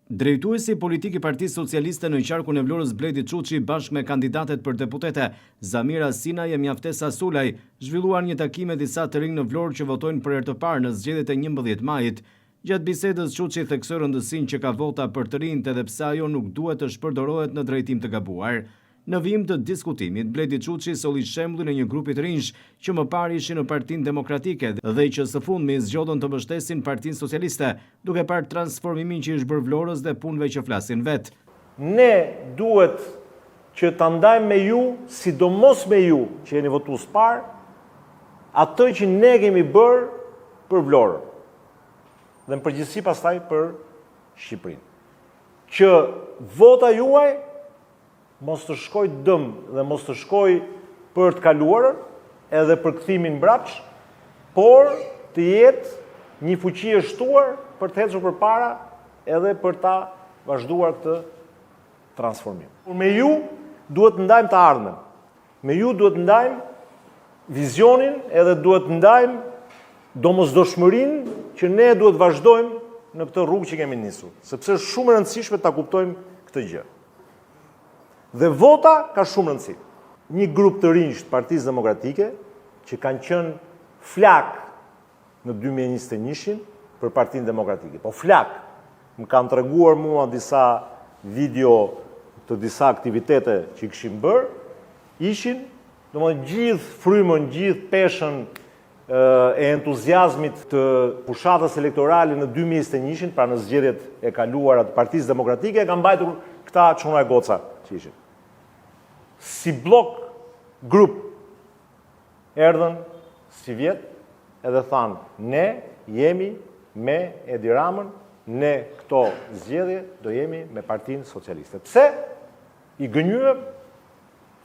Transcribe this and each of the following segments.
Drejtuesi politik i Partisë Socialiste në qarkun e Vlorës Bledi Çuçi bashkë me kandidatet për deputete, Zamira Sinaj e Mjaftesa Sulaj, zhvilluan një takim me disa të rinj në Vlorë që votojnë për herë të parë në zgjedhjet e 11 majit. Gjatë bisedës Çuçi theksoi rëndësinë që ka vota për të rinjtë edhe pse ajo nuk duhet të shpërdorohet në drejtim të gabuar. Në vijim të diskutimit, Bledi Çuçi solli shembullin e një grupi të rinjsh që më parë ishin në Partinë Demokratike dhe që së fundmi zgjodhën të mbështesin Partinë Socialiste, duke parë transformimin që i është bërë Vlorës dhe punëve që flasin vetë. Ne duhet që ta ndajmë me ju, sidomos me ju që jeni votues të parë, atë që ne kemi bërë për Vlorën dhe në përgjithësi pastaj për Shqipërinë. Që vota juaj mos të shkojë dëm dhe mos të shkojë për të kaluarën edhe për kthimin mbrapsht, por të jetë një fuqi e shtuar për të ecur përpara edhe për ta vazhduar këtë transformim. Por me ju duhet të ndajmë të ardhmen. Me ju duhet të ndajmë vizionin edhe duhet të ndajmë domosdoshmërinë që ne duhet të vazhdojmë në këtë rrugë që kemi nisur, sepse është shumë e rëndësishme ta kuptojmë këtë gjë. Dhe vota ka shumë rëndësi. Një grup të rinjsh të Partisë Demokratike që kanë qenë flakë në 2021-shin për Partinë Demokratike. Po flakë, më kanë treguar mua disa video të disa aktivitete që i kishin bërë, ishin, domethënë gjithë frymën, gjithë peshën e entuziazmit të fushatës elektorale në 2021-shin, pra në zgjedhjet e kaluara të Partisë Demokratike, e kanë mbajtur këta çuna e goca që ishin. Si bllok grup erdhën sivjet edhe thanë, ne jemi me Edi Ramën, ne këto zgjedhje do jemi me Partinë Socialiste. Pse? I gënjyem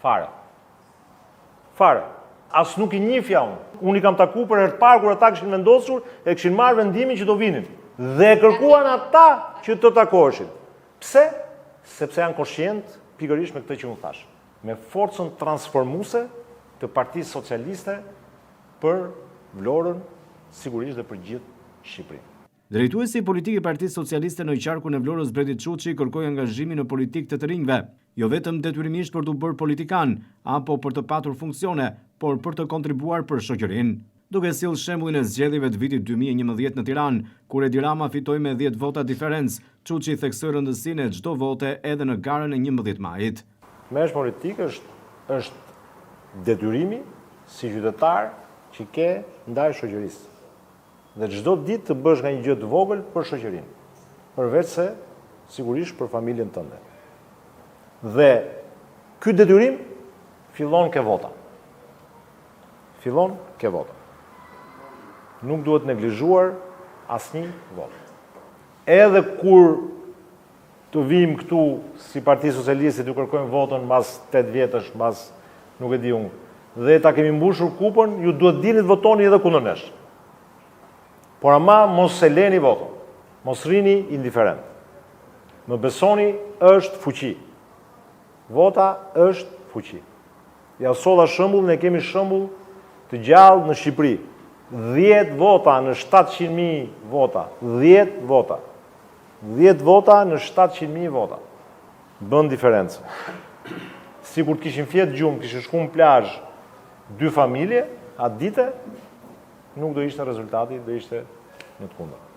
fare. Fare. As nuk i njifja unë. Unë i kam taku për herë të parë kur ata kishin vendosur e kishin marrë vendimin që do vinin. Dhe e kërkuan ata që të takoheshin. Pse? Sepse janë koshient pikërisht me këtë që unë thashë. Me forcën transformuese të Partisë Socialiste për Vlorën, sigurisht dhe për gjithë Shqipërinë. Drejtuesi politik i Partisë Socialiste në qarkun e Vlorës Bledi Çuçi kërkoi angazhimin në politikë të të rinjve, jo vetëm detyrimisht për t'u bërë politikan apo për të patur funksione, por për të kontribuar për shoqërinë. Duke sjellë shembullin e zgjedhjeve të vitit 2011 në Tiranë, kur Edi Rama fitoi me 10 vota diferencë, Çuçi theksoi rëndësinë e çdo vote edhe në garën e 11 majit. Merresh me politikë është është detyrimi si qytetar që ke ndaj shoqërisë. Dhe çdo ditë të bësh nga një gjë të vogël për shoqërinë, përveçse sigurisht për familjen tënde. Dhe ky detyrim fillon ke vota. Fillon ke vota. Nuk duhet neglizhuar asnjë votë. Edhe kur të vijmë këtu si Parti Socialiste t'ju kërkojmë votën mbas 8 vjetësh, mbas nuk e di unë, dhe ta kemi mbushur kupën, ju duhet dilni të votoni edhe kundër nesh. Por ama mos e leni votën, mos rrini indiferent. Më besoni, është fuqi. Vota është fuqi. Ja solla shembull, ne kemi shembull të gjallë në Shqipëri. 10 vota në 700.000 vota. 10 vota. 10 vota në 700.000 vota. Bën diferencë. Sikur të kishin fjetë gjumë, kishin shku në plazh dy familje, atë dite, nuk do ishte rezultati, do ishte në të kundërt.